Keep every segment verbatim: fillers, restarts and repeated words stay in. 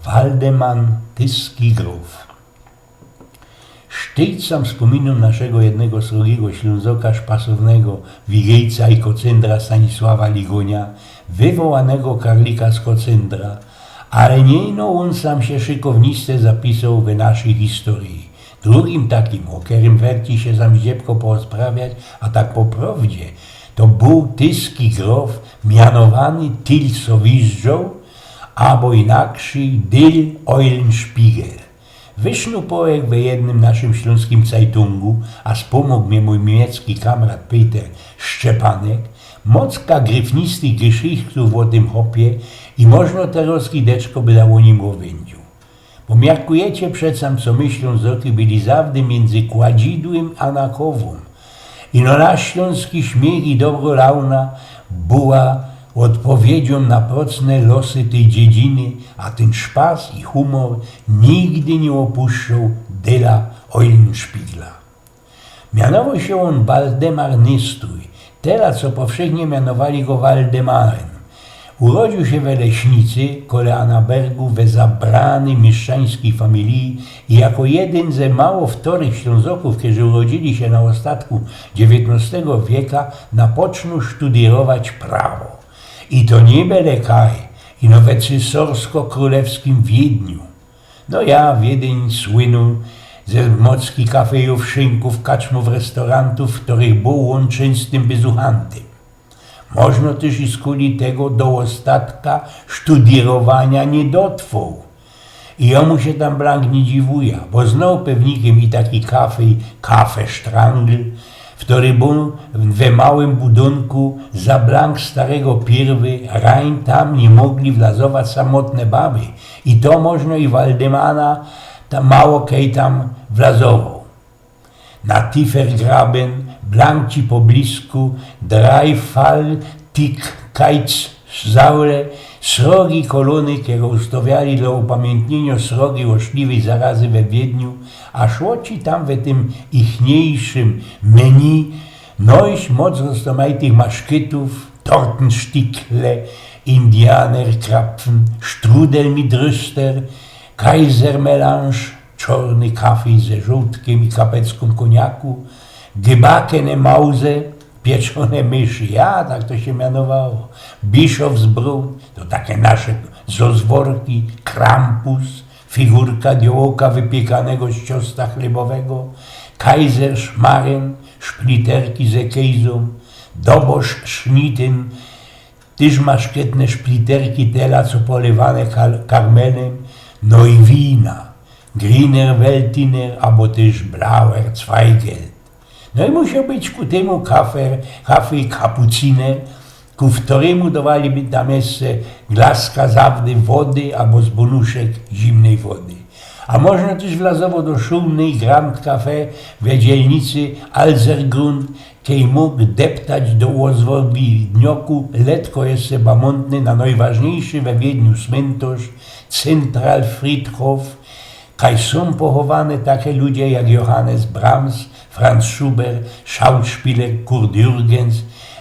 Waldeman, Tyski grof. Sztyjc sam spōminōm naszego jednego srogigo Ślōnzoka szpasownego, wigejca i kocyndra Stanisława Ligonia, wywołanego karlika z Kocyndra, ale niy ino ôn sam sie szykowniście zapisoł we naszyj historyji. Drugim takim, ô kerym werci sie zam zdziebko porozprawiać, a tak po prowdzie, to bōł tyski grof, mianowany Tilsowizdżoł, abo inakszyj Dill Eulenspiegel. Wysznupoł we jednym naszym ślōnskim cajtungu, a spōmōg mie mōj niymiecki kamrat Peter Szczepanek, mocka gryfnistych gyszichtōw ô tym chopie i możno terŏz deczko by dało nim ôwyndziu. Bo miarkujecie przecam, co my Ślōnzoki byli zawdy miyndzy kładzidłym a nakowōm. Ino nasz ślōnski śmiych i dobro launa była ôdpowiedziōm na procne losy tyj dziedziny, a tyn szpas i humor nigdy niy ôpuszczoł Dilla Eulenspiegla. Mianowoł sie ôn Waldemar Nystōj, tela, co powszechnie mianowali go Waldemarym. Urodziōł sie we Leśnicy, kole Anabergu, we zabranyj mieszczańskij familiji i jako jedyn ze mało wtorych Ślōnzoków, kerzy urodzili sie na ôstatku dziewiytnŏstego wieka, napoczōn sztudirować prawo. I to niy byle kaj, ino we cesŏrsko-krōlewskim Wiedniu. No ja, Wiedyń słynōł ze mocki kafejōw, szynkōw, kaczmōw, restaurantōw, w kerych bōł ôn czynstym byzuchantym. Możno tyż i skuli tego do ôstatka sztudirowania niy dotrwoł. I jōmu sie tam blank niy dziwuja, bo znoł pewnikym i taki kafej, Kafe Sztrangl, w kery bōł we małym budynku, za blank starego piyrowy, rajn tam niy mogli wlazować samotne baby. I to możno i Waldemara ta mało kej tam wlazowoł. Na Tifergraben, blank ci po blisku Dreifaltigkeitssäule, srogi kolōny, kere ustawiali dlŏ upamiyntniyniŏ srogi ôszliwyj zarazy we Wiedniu, a szło ci tam we tym ichniejszym menu nojś moc roztōmajtych maszkytōw, Tortenstickle, Indianerkrapfen, Strudel mit Röster, Kaisermelange, czŏrny kafej ze żōłtkym i kapeczkōm kōniaku, gebackene Mäuse, pieczōne myszy, ja, tak to sie mianowało, Bischofsbrot, to take nasze zozworki, Krampus, figurka diołka wypiekanego z ciosta chlebowego, Kaiserschmarren, szpliterki ze kejzōm, Doboschschnitten, tyż maszketne szpliterki tela, co polywane kar-, karmelym, no i wina, Grüner Veltliner abo tyż Blauer Zweigelt. No i musioł być ku tymu kafer, kafej kapuciner, ku wtorymu dowali by tam jeszcze glaska zawdy wody abo z bōnuszek zimnyj wody. A możno tyż wlazować do szumnyj Grand Café we dzielnicy Alsergrund, kej mōg deptać do ôzwolbidnioku, letko jeszcze bamōntny na nojważniyjszy we Wiedniu smyntŏrz, Zentralfriedhof, kaj sōm pochowane take ludzie jak Johannes Brahms, Franz Schubert, Schauspieler Kurt Jürgens,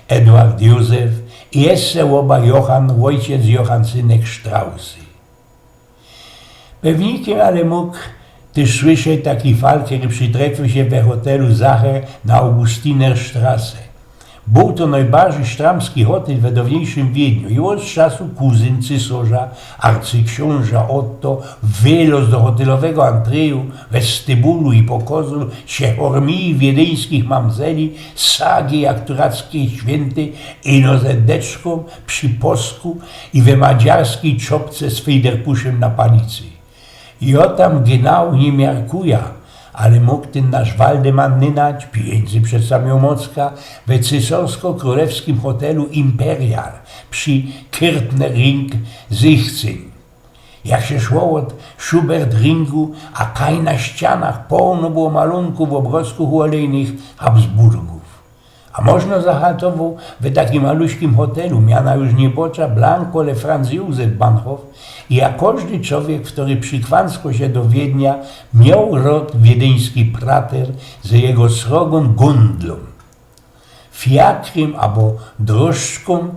Eduard Józef i jeszcze ôba Johann, ôjciec Johann, synek Straussy. Pewnikym ale mōg tyż słyszeć taki fal, kery przitrefiōł sie we hotelu Sacher na Augustinerstraße. Bōł to nojbardzij sztramski hotel we downiejszym Wiedniu i ôd czasu kuzyn cysŏrza, arcyksiōnża Otto, wyloz do hotelowego antryju, westybulu i pokozu sie hormiji wiedyńskich mamzeli, sagi jak turackie świynty, ino ze deczkōm przi posku i we madziarskij czopce z fejderpuszym na palicy. Jŏ tam genau niy miarkuja, ale mōg tyn nasz Waldemar nynać, pijyńdzy przecam mioł mocka, we cesŏrsko-krōlewskim hotelu Imperial przi Kirchner Ring siechcyn. Jak sie szło ôd Schubert Ringu, a kaj na ścianach połno było malunkōw, ôbrŏzkōw ôlejnych Habsburgōw. A możno zachatowoł we takim maluśkim hotelu, miana już niy bocza, blank kole Franz Józef Bahnhof, i jak kożdy czowiek, kery przikwanckŏ sie do Wiednia, mioł rŏd wiedyński prater ze jego srogōm gōndlōm, fiakrym abo drożdżkōm,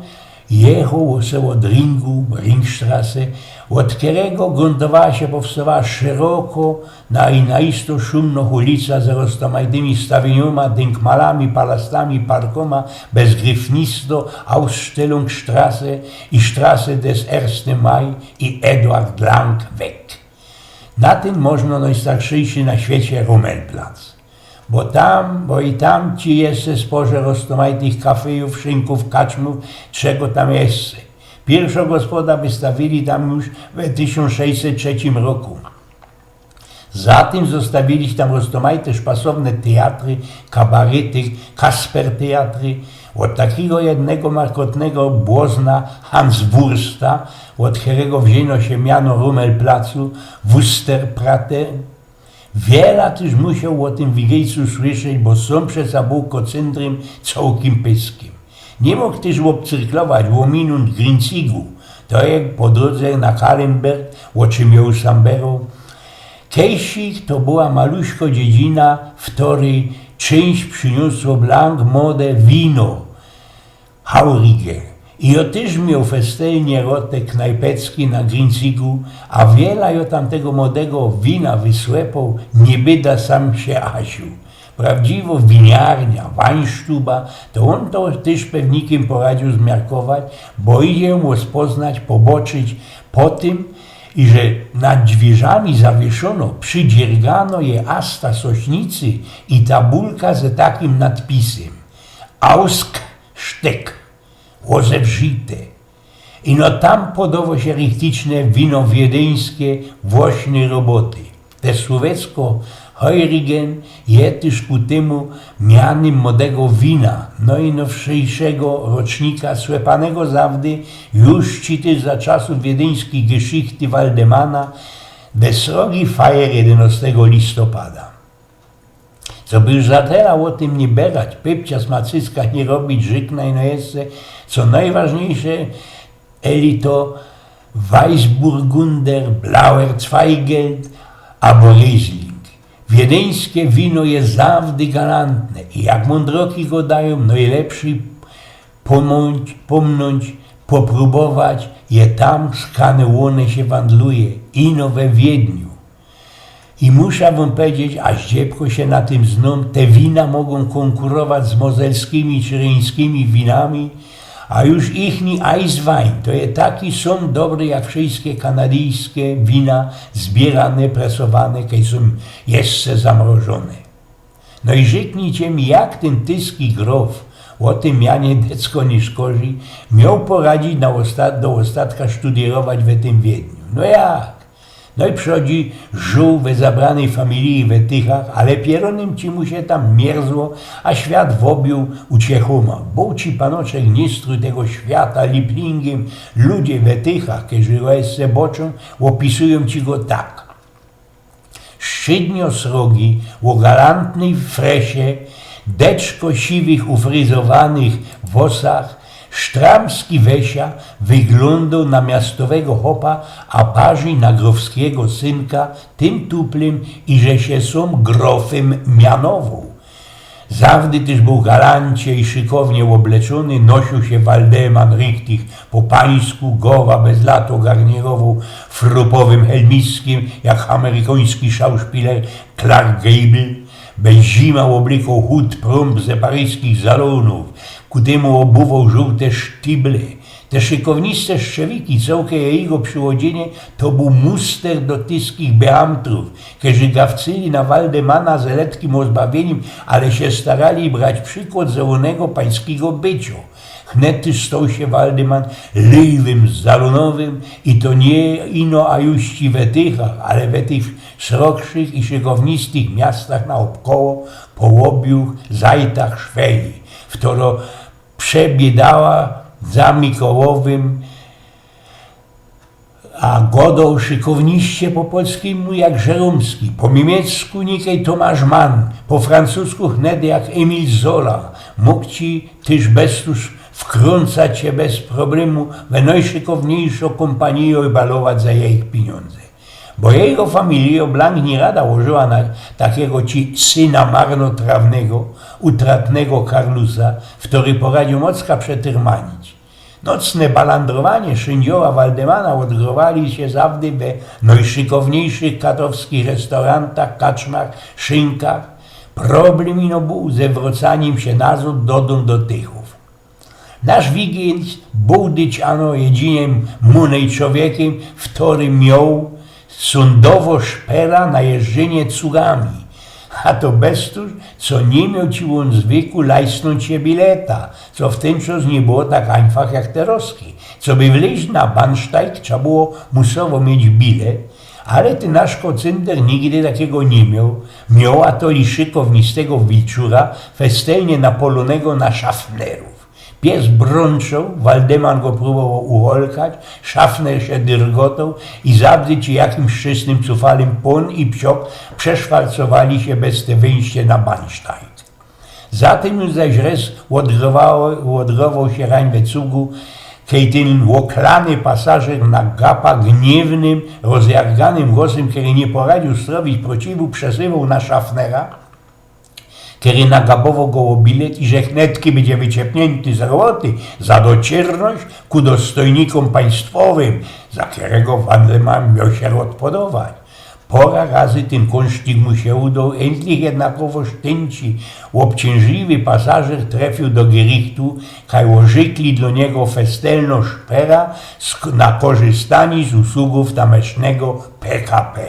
Jechoł se ôd Ringu, Ringstrasse, ôd kerego gruntowała sie, powstała szeroko na i naisto szumno ulica ze roztomajtymi stawiyniōma, dynkmalami, palastami, parkōma, bez Griffnisto, Ausstellungsstrasse i Strasse des Ersten Mai i Edward Lang Weg. Na tym możno nojstarzyjszy na świecie Rummelplatz. Bo tam, bo i tam ci je se spoże roztomajtych kafejōw, szynkōw, kaczmōw, czego tam jeszcze. Piyrszõ gospoda wystawiyli tam już we tysiōnc sześćset trzecym roku. Zatym zostawiyli tam roztomajte szpasowne teatry, kabarety, Kasperteatry, ôd takigo jednego markotnego błozna Hanswursta, ôd kerego wziyno sie miano Rummelplacu, Wusterprate. Wiela tyż musioł ô tym wigejcu słyszeć, bo sōm przeca bōł kocyndrym cołkim Pyskym. Niy mōg tyż ôbcyrklować ôminōnc Grinzigu, to je po drōdze na Kahlenberg, ô czym jo już sam beroł. Kejsik to była maluśko dziedzina, w kerej czyńś prziniosło blank mode wino, Haurige. I jo tyż mioł festelnie rote knajpecki na Grinzigu, a wiela jo tam tego modego wina wysłepoł, niy byda sam sie asił. Prawdziwo winiarnia, Weinstube, to ôn to tyż pewnikym poradził zmiarkować, bo idzie mu spoznać, poboczyć po tym, iże nad dwiyrzami zawieszono, przydziergano je asta sośnicy i tabulka ze takim nadpisym: Ausgsteck, ôzewrzite. Ino tam podowo sie richticzne wino wiedyńske, włośnyj roboty. Te słowecko Heurigen je tyż ku tymu mianym modego wina, nojnowszyjszego rocznika, słepanego zawdy, już czytać za czasōw wiedyńskij Geschichte Waldemana, de srogi fajer jedynostego listopada. Coby już za tela ô tym niy berać, pypcia, smacyska niy robić, rzyknã ino jeszcze, co nojważniyjsze, eli to Weissburgunder, Blauer Zweigelt abo Riesling. Wiedyńske wino je zawdy galantne i, jak mōndroki godajōm, nojlepszyj pōmnōńć, pōmnōńć, poprubować je tam, skany ône sie wandluje, ino we Wiedniu. I musza wōm pedzieć, a zdziebko sie na tym znōm, te wina mogōm kōnkurować z mozelskimi czy ryńskimi winami, a już ichni Eiswein to je taki sōm dobry jak wszyjske kanadyjske wina, zbiyrane, presowane, kej sōm jeszcze zamrożone. No i rzyknijcie mi, jak tyn tyski grof, ô tym mianie decko niy szkorzij, mioł poradzić na ôsta-, do ôstatka sztudyrować we tym Wiedniu. No jak? Nojprzodzi żōł we zabranyj familiji we Tychach, ale pierōnym ci mu sie tam mierzło, a świat wobiōł uciechōma. Bōł ci panoczek niystryj tego świata, Liplingiem. Ludzie we Tychach, kerzy go jeszcze boczōm, ôpisujōm ci go tak. Szydnio srogi, ô galantnyj fresie, deczko siwych ufryzowanych włosach, sztramski we sia, wyglōndōł na miastowego chopa, a parzi na grofskigo synka, tym tuplym, iże sie sōm grofym mianowoł. Zawdy tyż bōł galancie i szykownie ôbleczōny, nosiōł sie Waldeman richtich po pańsku, gowa bez lat ôgarnirowoł frupowym helmiskiem, jak amerykański szauszpiler Clark Gable, bez zima ôblykoł hut prōmb ze paryskich salōnōw, ku tymu ôbuwoł żōłte sztyble. Te szykowniste szczewiki, cołke jejigo prziwodziynie, to bōł muster do tyskich beamtrōw, kerzy gawcyli na Waldemana ze letkim ôzbawiynim, ale sie starali brać przikłod ze ônego pańskigo bycio. Hnety stoł sie Waldeman lejwym salōnowym i to niy ino a już ci we Tychach, ale we tych srogszych i szykownistych miastach naôbkoło, po ôbiōch zajtach szweli, wtoro przebiydała za Mikołowym, a godoł szykowniście po polskimu jak Żerōmski, po miymiecku nikej Tomasz Mann, po francusku hnet jak Emil Zola. Mōg ci tyż bez tuż wkrōncać sie bez problemu we nojszykowniejszõ kōmpanijo i balować za jejich piniōndze. Bo jejigo familijo blank niyroda łożyła na takigo ci syna marnotrawnego, utratnego Karlusa, wtory poradziōł mocka przetyrmanić. Nocne balandrowanie szyndzioła Waldemana ôdgrywali sie zawdy we nojszykowniejszych katowskich restorantach, kaczmach, szynkach. Problem ino bōł ze wrōcanim sie nazod do dōm do Tychōw. Nasz Wigieńc bōł dyć ano jedzinym munej człowiekym, wtory mioł sōndowo szpera na jeżdżynie cugami, a to bez to, co niy mioł ci ôn zwyku lajsnōńć sie bileta, co w tyn czas niy było tak ajnfach jak terozki. Coby wlyź na Bahnsteig, trzeba było musowo mieć bilet, ale tyn nasz kocynder nigdy takigo niy mioł. Mioła to li szykownistego wilczura, festelnie napolonego na szafnerōw. Pies brōnczoł, Waldeman go prōbowoł ucholkać, szafner sie dyrgotoł i zawdy ci jakimś szczysnym cufalym pōn i psiok przeszwarcowali sie bez te wyjście na Bahnsteig. Zatym już zaś rez ôdgrywoł sie rań we cugu, kej tyn ôklany pasażer na gapa gniywnym, rozjarganym głosym, kery niy poradziōł strowić prociwu, przezywoł na szafnera, kery nagabowoł go ô bilet i że chnetki bydzie wyciepniynty z roboty za docierność ku dostojnikōm państwowym, za kerego Waldeman mioł sie ôdpodować. Pora razy tyn kōnsztik mu sie udoł, ejntlich jednakowoż tyn ci ôbciynżliwy pasażer trefiōł do gerichtu, kaj ôrzykli dlo niego festelno szpera sk- na korzystanie z usugōw tamecznego P K P.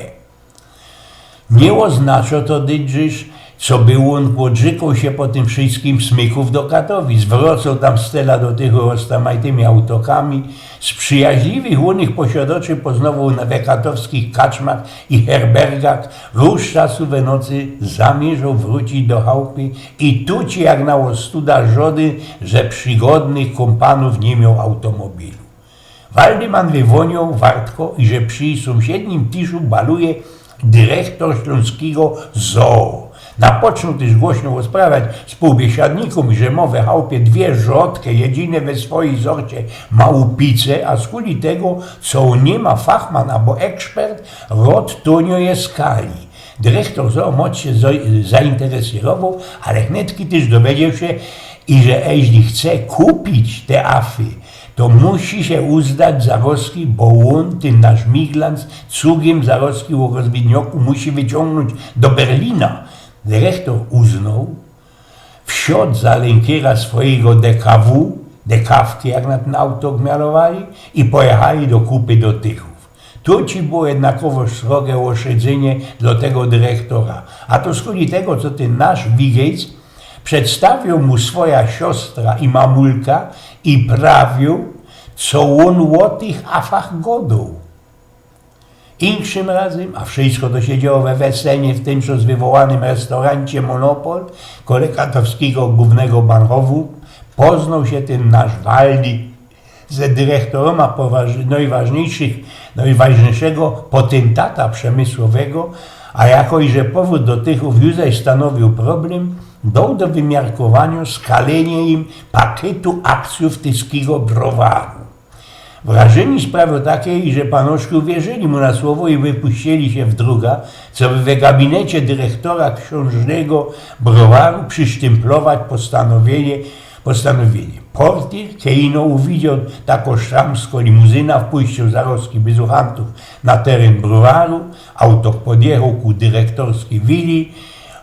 Niy ôznaczo to dyć, coby ôn ôdrzykał sie po tym wszyjskim smykōw do Katowic. Wrocoł tam z tela do tych roztamajtymi autokami. Z przijaźliwych ônych posiadczy poznowoł na katowskich kaczmach i herbergach. Rōz czasu we nocy zamierzoł wrōcić do chałpy i tu ci jak na ôstuda żodyn ze przigodnych kōmpanōw niy mioł automobilu. Waldeman wywōnioł wartko, iże przi sōmsiednim tiszu baluje dyrechtor ślōnskigo zoo. Napoczōn tyż głośno ôsprawiać spōłbiesiadnikōm, iże mŏ we chałpie dwie rzodke, jedyne we swojij zorcie małupice, a skuli tego, co niy ma fachman abo ekspert, rod tōnio je skali. Dyrechtor zoo moc sie zo- zainteresowoł, ale hnetki tyż dowiedzioł sie, iże eźli chce kupić te afy, to musi sie uzdać zarozki, bo ôn, tyn nasz miglanc, cugym zarozki ô rozwidnioku musi wyciōngnōńć do Berlina. Dyrechtor uznoł, wsiod za lynkiera swojigo D K W, dekawki, jak na tyn auto mianowali, i pojechali do kupy do Tychōw. Tu ci było jednakowoż srogie ôszedzynie dlo tego dyrechtora. A to skuli tego, co tyn nasz Wigejc przedstawioł mu swoja siostra i mamulka i prawiōł, co ôn ô tych afach godoł. Inkszym razym, a wszyjsko to sie działo we wesele w tym czas wywołanym restorancie Monopol, kole katowskigo głōwnego bankowtu, poznoł sie tyn nasz Waldi ze dyrechtorōma poważ- nojważniyjszych, nojważniyjszego potyntata przemysłowego, a jako iże powōd do Tychōw już zaś stanowiōł problem, doł do wymiarkowanio skalynie im pakytu akcyjōw tyskigo browaru. Wrażyni sprawiōł take, iże panoszki uwierzyli mu na słowo i wypuścili sie w droga, coby we gabinecie dyrechtora ksiōnżnego browaru przisztymplować postanowienie, postanowienie. Portyr, kej ino uwidzioł tako sztramsko limuzyna, wpuściōł zarozki bezuchantōw na teren browaru, auto podjechoł ku dyrechtorskij wili,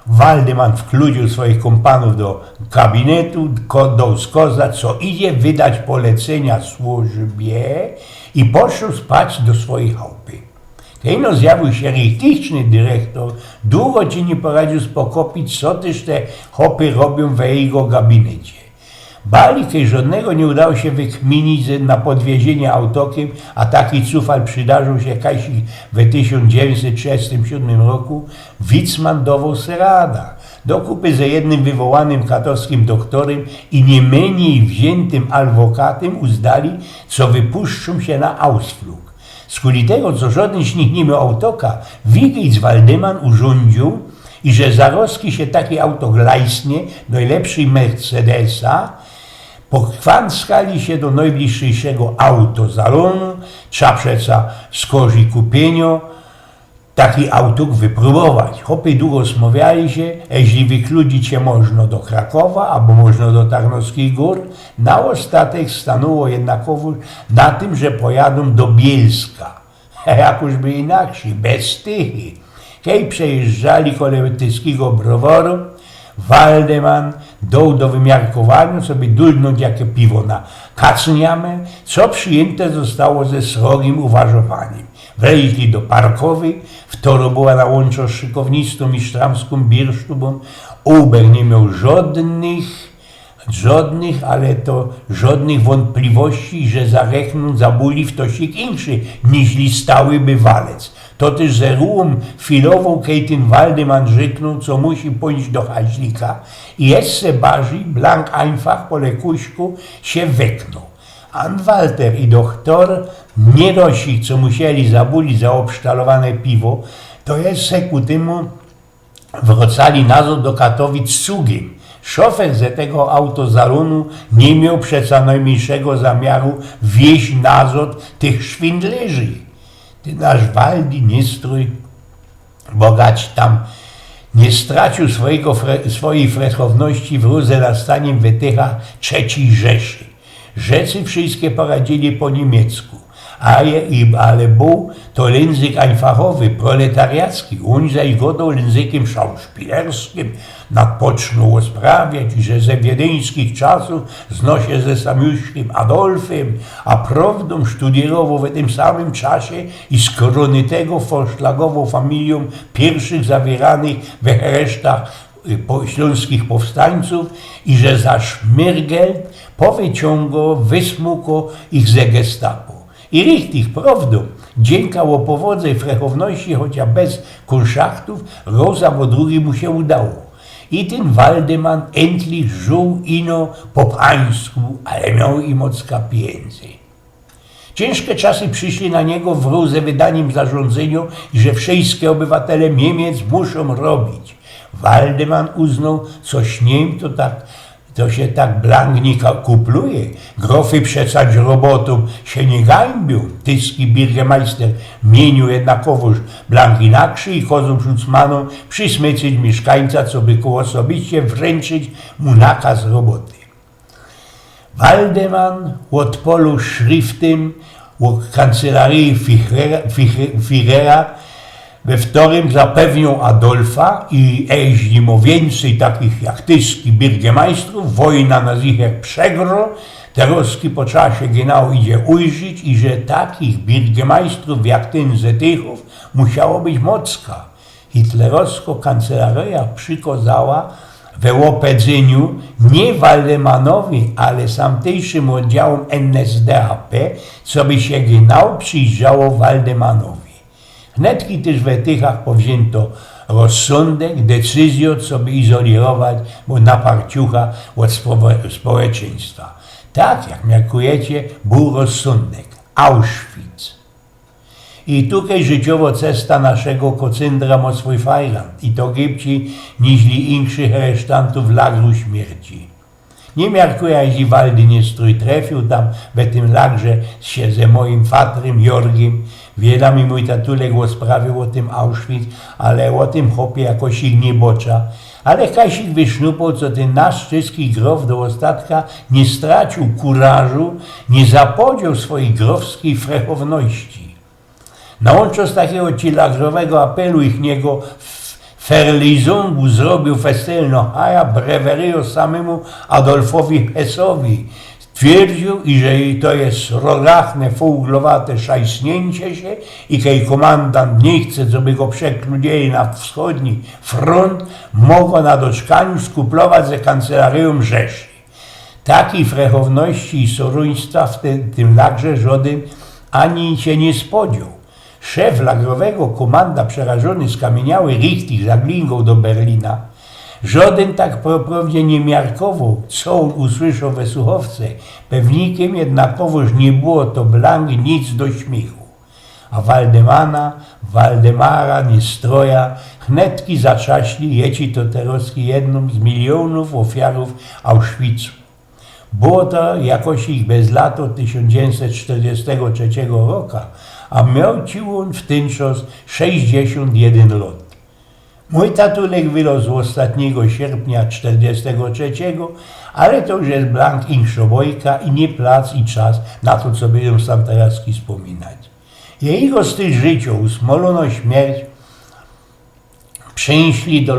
Waldeman wkludziōł swojich kōmpanōw do gabinetu, ko- doł skoza, co idzie wydać polecynia służbie i poszoł spać do swojij chałpy. Kej ino zjawiōł sie richticzny dyrechtor, dugo ci niy poradziōł spokopić, co tyż te chopy robiōm we jego gabinecie. Bali, kej żodnego niy udało sie wykminić ze- na podwiezienie autokym, a taki cufal przidarziōł sie kajsik we tysiōnc dziewiyńćset trzidziestym siōdmym roku, Wicman dowoł se rada. Do kupy ze jednym wywołanym katowskim doktorym i niy mynij wziętym alwokatym uzdali, co wypuszczōm sie na Ausflug. Skuli tego, co żodyn z nich niy mioł autoka, Wigejc Waldeman urzōndziōł, iże zarozki sie taki autok lajsnie, nojlepszyj Mercedesa, pokwanskali sie do nojbliższego autosalōnu, trza przeca skorzij kupyniŏ, taki autuk wyprōbować. Chopy dugo smŏwiali sie, eźli wykludzić sie możno do Krakowa abo możno do Tarnowskich Gōr, na ôstatek stanōło jednakowōż na tym, że pojadōm do Bielska. Jakōż by inakszyj, bez tychy. Kej przejyżdżali kole tyskigo broworu, Waldeman doł do wymiarkowaniŏ sobie dulnōńć jakie piwo na kacniamy, co przijynte zostało ze srogim uwarzowaniym. Wleźli do parkowyj, wtoro była na łōnczŏ z szykownistōm i sztramskōm biersztubōm. Uber niy mioł żŏdnych, żŏdnych, ale to żŏdnych wōnpliwości, że zarechnōm zabuli ftoś inkszy niźli stały bywalec. To tyż ze rułōm filowoł, kej tyn Waldeman rzyknōł, co musi pōńć do Haźlika, i jeszcze barzij blank einfach po lekuśku sie wyknōł. An Walter i dochtor Nierosik, co musieli zabulić za ôbsztalowane piwo, to jeszcze ku tymu wrŏcali nazŏd do Katowic cugym. Szofer ze tego autosalōnu niy mioł przeca nojmyńszego zamiaru wieź nazŏd tych szwindlyrzi. Tyn nasz Waldi Nistrōj, bogać tam, niy straciōł swojego fre-, swojij frechowności w rōz ze nastanim wytycha Trzecij Rzeszy. Rzecy wszyjske poradzili po niymiecku, a je, i, ale bōł to jynzyk ajnfachowy, proletariacki. Ôn zaś gŏdoł jynzykym szauszpilerskim, nadpocznoł ôsprawiać, iże ze wiedyńskich czasōw znŏ sie ze sam Juszkym Adolfym, a prŏwdōm sztudiyrowoł w tym samym czasie i skoro niy tego forszlagowoł familijōm piyrszych zawieranych we heresztach, y, po-, ślōnskich powstańcōw, iże za szmyrgelt powyciōngoł, wysmukoł ich ze Gestapo. I richtig, prŏwdōm, dziynka ôpowodze i frechowności, chocia bez kōnszachtōw, rŏz abo drugi mu sie udało. I tyn Waldeman endlich żōł ino po pańsku, ale mioł i mocka pijynzy. Ciynżke czasy prziszli na niego wrōz ze wydanim zarządzynio, iże wszyjske ôbywatele Niymiec muszōm robić. Waldeman uznoł, coś niym to tak, to sie tak blank niy ka-, kupluje. Grofy przeca robotōm sie niy gańbiōm. Tyski birgemajster miyniōł jednakowōż blank inakszyj i kŏzōł szucmanōm przismyczyć miyszkańca, coby ku ôsobiście wrynczyć mu nakaz roboty. Waldeman ôdpŏluł szriftym ô kancelaryji Fichera, Fiche-, Fichera, we wtorym zapewniōł Adolfa i eźli mŏ wiyncyj takich jak tyski birgemajstrōw, wojna na zicher przegrŏ, terŏzki po czasie genau idzie ujrzić, iże takich birgemajstrōw jak tyn ze Tychōw musiało być mocka. Hitlerowsko kancelaryja przikŏzała we ôpedzyniu niy Waldemanowi, ale sam tyjszym ôddziałōm N S D A P, coby sie genau przijrzało Waldemanowi. Hnetki tyż we Tychach powziynto rozsōndek, decyzyjŏ, coby izolirować, bo na parciucha ôd społe-, społeczeństwa. Tak, jak miarkujecie, bōł rozsōndek. Auschwitz. I tukej życiowo cesta naszego kocyndra mŏ swōj fajrant, i to gybczi niźli inkszych aresztantōw lagru śmierci. Niy miarkujã, iże Waldi Nistrōj trefiōł tam, we tym lagrze sie ze mojim fatrym Jorgym, wiela mi mōj tatulek ôsprawiył ô tym Auschwitz, ale ô tym chopie jakoś ich niy bŏcza, ale Kasik wysznupoł, co tyn nasz czyski grof do ôstatka niy straciōł kurażu, niy zapłodzioł swojij grofskij frechowności. Na łōnczŏ z takigo ci lagrowego apelu ich niego f-, ferlizōngu zrobiōł festelno haja breweryjŏ samymu Adolfowi Hessowi. Stwierdziōł, iże to je srogachne, fołglowate szajsniyncie sie i kej kōmandant niy chce, coby go przekludzieli na wschodni frōnt, mŏ go na doczkaniu skuplować ze kancelaryjōm Rzeszy. Takij frechowności i soruństwa w tym, tym lagrze żŏdyn ani sie niy spodzioł. Szef lagrowego kōmanda, przerażōny, skamiynioły, richtig zaglingōł do Berlina. Żŏdyn tak po prŏwdzie niy miarkowoł, co ôn usłyszoł we suchowce. Pewnikym jednakowŏż niy było to blank nic do śmiychu. A Waldemana, Waldemara Nistrōja hnetki zatrzaśli, jaczi to terŏzki jednōm z milionōw ôfiarōw Auschwitzu. Było to jakoś ich bez lato tysiōnc dziewiyńćset sztyrdziestego trzeciego roka, a mioł ci ôn wtynczŏs sześćdziesiōnt jedyn lot. Mōj tatunek wyrosł ôstatnigo sierpnia sztyrdziestego trzeciego, ale to już je blank inkszŏ bojka i niy plac i czas na to, co bydziōm sam teroz spōminać. Jego styl życiŏ, usmolōnŏ śmierć, przyniyśli do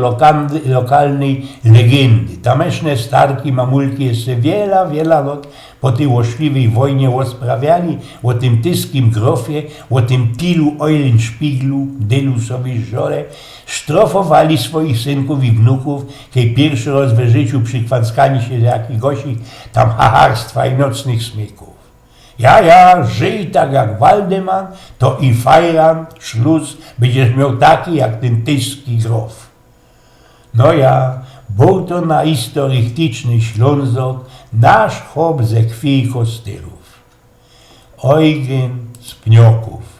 lokalnyj legyndy. Tamyszne starki, mamulki jeszcze wiela, wiela lot po tyj ôszliwyj wojnie ôsprawiali ô tym tyskim grofie, ô tym tilu Eulenspieglu, dylu sobie żole, sztrofowali swojich synkōw i wnukōw, kej piyrszy rŏz w życiu przykwanckali sie do jakigosik tam hacharstwa i nocnych smykōw. Ja, ja, żyj tak jak Waldemar, to i fajran, szlus, bydziesz mioł taki jak tyn tyski grof. No ja, bōł to na istoryczny Ślōnzok, nasz chop ze krwi i kostyrōw. Eugen z Pniokōw.